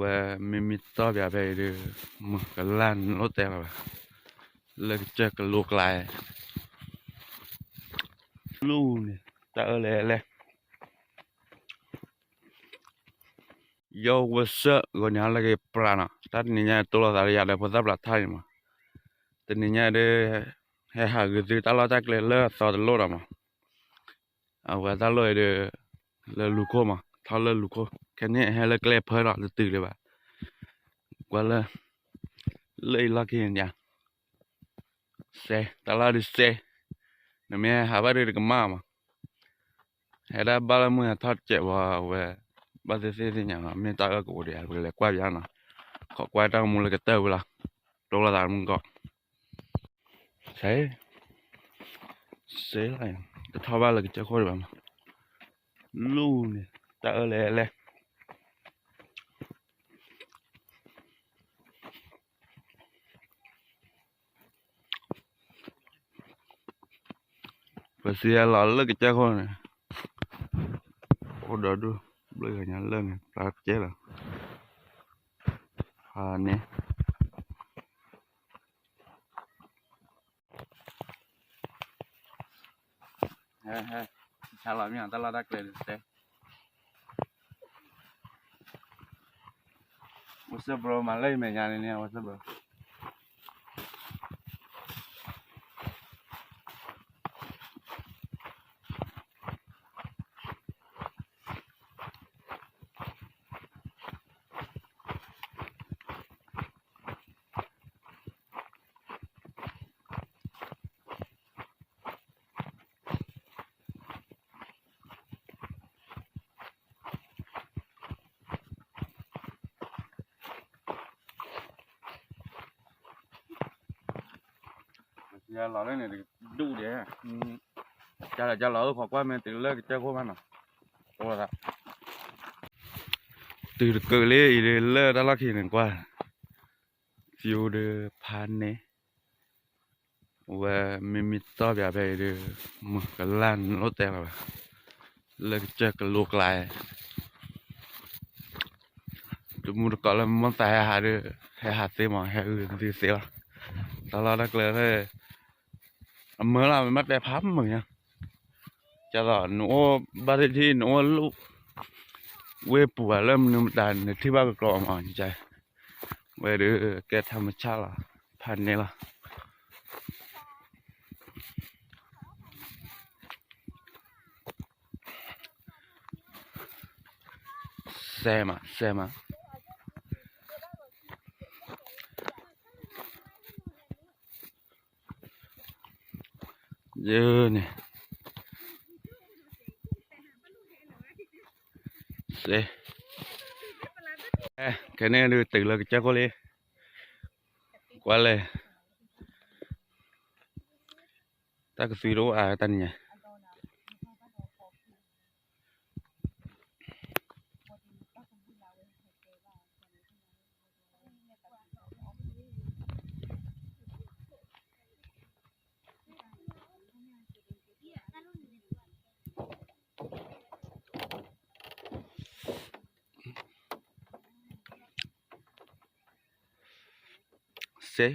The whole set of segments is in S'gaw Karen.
ဝဲမ့မ့ၢ်တီၢ်ပၠးဖဲအံၤဒီး မုၢ်ကလၢ်နလိၣ်တဲလီၤဘၣ်, လၢကစၢၢ်ကလိကျါ, လူန့ၣ် တၢ်အၢလဲၣ်လဲၣ်. Yo, what's up, ဂီၤန့ၣ်ဟါလၢက့ၤပျၢ်နီၤ, တၢ်တနံၤညါတိလိာ်သးလၢယၤဒီးဖိသၣ်ပျၢ်ထါန့ၣ်မး, တနံၤညါဒီး ဟဲဟးဂုာ်သုတၢ်လီၢ်တၢ်ကျဲလၢအသီတလိၣ်ဒီးမး အဝဲတၢ်လီၢ်အံၤဒီး လၢလူၤခိၣ်မး, ထီၣ်လၢလူၤခိၣ်, ခဲန့ၣ်ဟဲလၢကျဲဖၢဒီးတတုၤလၢၤဘၣ်, ကွၢ်လၢ လၢအံၤလီၢ်ခံန့ၣ်ညါ, စဲး, တၢ်လီၢ်ဒုးစဲး, နမ့ၢ်ဟဲဟးဘၣ်ဒုးတကမၣ်မး, ဟဲဒၣ်ဘၣ်လၢမုၢ်ဟဲထီၣ်တစဲးဝဲ, အဝဲ ဘၣ်သ့ၣ်သ့ၣ်သ့ၣ်ညါနီၤ, မ့ၢ်တၢ်အၢကအိၣ်ဒီးယၤ ပကလဲၤကွၢ်ပၠးနီၤ, ခိးကွၢ်တၢ်ကမူလၢကတၢၢ်ဝံၤလီၤ, တိလိာ်သးမုၢ်ကီး စဲး, စဲးလီၤ, တထီၣ်ဘၣ်လၢကစၢၢ်ခိၣ်ဒံးဘၣ်မး, လူန့ၣ် တၢ်အၢလဲၣ်လဲၣ်. ပစံးယဲလီၤလၢကစၢၢ်ခိၣ်န့ၣ်, အိၣ်ဒီးဒူၣ်, ဘျုးဂၤညါလၢာ်န့ၣ် ပျၢ်ကဲလီၤ, ဖးန့ၣ် ဟဲ, ဟဲ, ဆါလီၤမ့ၢ်အီၤတၢ်လီၢ်တၢ်ကျဲဒုးတဲ, ဝဲစၢဘြိမးလၢယမဲာ်ညါန့ၣ်န့ၣ် ဝဲစၢဘြိ လီၤလၢန့ၣ်ဒူၣ်ဒဲး, ကလီၤကလီၤအိၣ်ခိးကွၢ် မ့ၢ်တုၤလၢကစၢၢ်ခိၣ်မးနီၤ, အိၣ်လီၤ, တုၤတကုးလံအံၤဒီးလၢတၢ်လီၢ်ခံန့ၣ်ကွၢ်, ဖံအိၣ်ဒီးဖးန့ၣ် ဝဲမ့မ့ၢ်တီၢ်ပၠးဖဲအံၤဒီး မုၢ်ကလၢ်နလိၣ်တဲလီၤဘၣ်, လၢကစၢၢ်ကလိကျါ, တမူတကိးလၢမိၢ်သးဟဲဟးဒီး ဟဲဟးသ့မး ဟဲအုၣ်သ့သ့လီၤ, တၢ်လီၢ်တၢ်ကျဲလၢ အမုာ်လီၤ မ့ၢ်တဲဖးမုာ်ညါ, ကသိး နအိၣ်ဘၣ်တထံၣ် နအိၣ်လၢ ဝ့ၢ်ပူၤဘၣ်လၢမနုၤမတၤ နထံၣ်ဘၣ်ကကျိၤမး, ဝဲဒီးကဲထးမဆၣ်လီၤ, ဖးန့ၣ်လီၤ. စဲးမး စဲးမး, ယန့ၣ် စဲး, ခဲန့ၣ်ဒုးတုၤလၢကစၢၢ်ခိၣ်လံ, ကွၢ်လဲၣ်, တၢ်ကသွံတအိၣ်အါတၢ်နံၤညါ စဲး,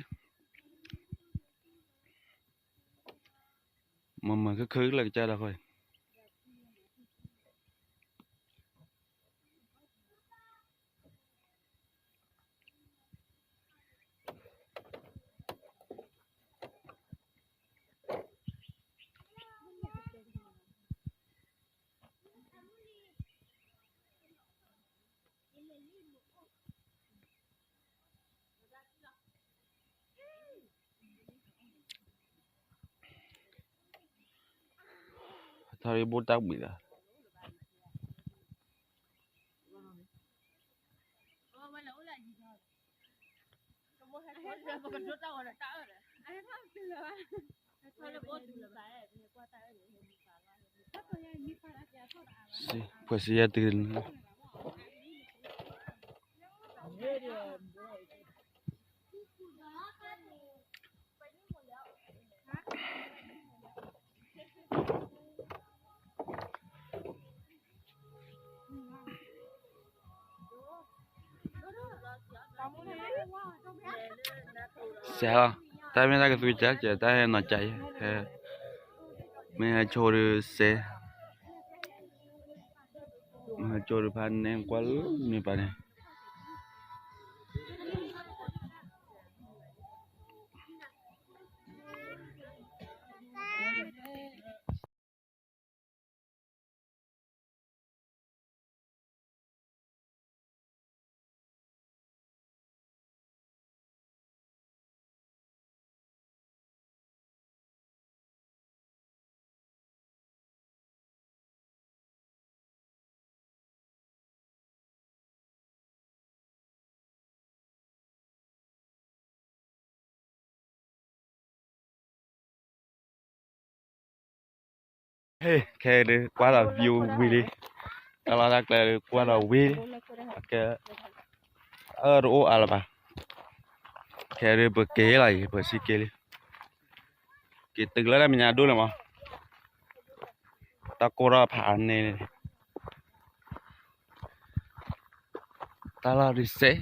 မ့ၢ်မၤခဲခဲလၢကစၢ်ဒၣ်ဃီ ထီၣ်ရံၣ်ဘိၣ်တၢ်ဘှံးလီၤ. စဲးလီၤ, တၢ်မ့ၢ်တၢ်ကသွံကၠးကဲ တၢ်ဟဲနီၤကၠးယဲ, မ့ၢ်ဟဲဆိဒုးစဲး, ဟဲဆိဒုးဖးန့ၣ်ကွၢ်လၢန့ၣ်ပၢ်န့ၣ် ခဲဒုးကွၢ်ဒီး view ဝံၤလံ, တၢ်လီၢ်တၢ်ကျဲဒုးကွၢ်ဒီးဝံၤလံ, ကဲ, အၢတအိၣ်အါလၢၤဘၣ်, ခဲဒုးပက့ၤလီၤအံၤ ပစံးက့ၤလံ, က့ၤတုၤလၢတၢ်မဲာ်ညါဒိၣ်န့ၣ်မး, တၢ်ကိၢ်ထီၣ်ဖးန့ၣ်, တၢ်လီၢ်ဒုးစဲး,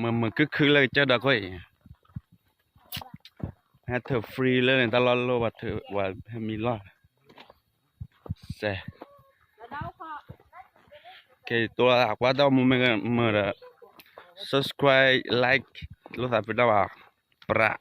မုာ်မုာ်ခုၣ်ခုၣ်လၢကစၢၢ်ဒီခိၣ်အံၤ, ဟဲထုး free လၢန့ၣ် တၢ်လီၢ်လီၢ် ပှၤထုးပှၤဟဲမံလီၢ်, စဲး, ကဲတိၢ်လၢအကွၢ်တၢ်မူမ့ၢ်မုာ်ဒီး subscribe like လိာ်သးဖုတၢ်ဘၣ်, ပြး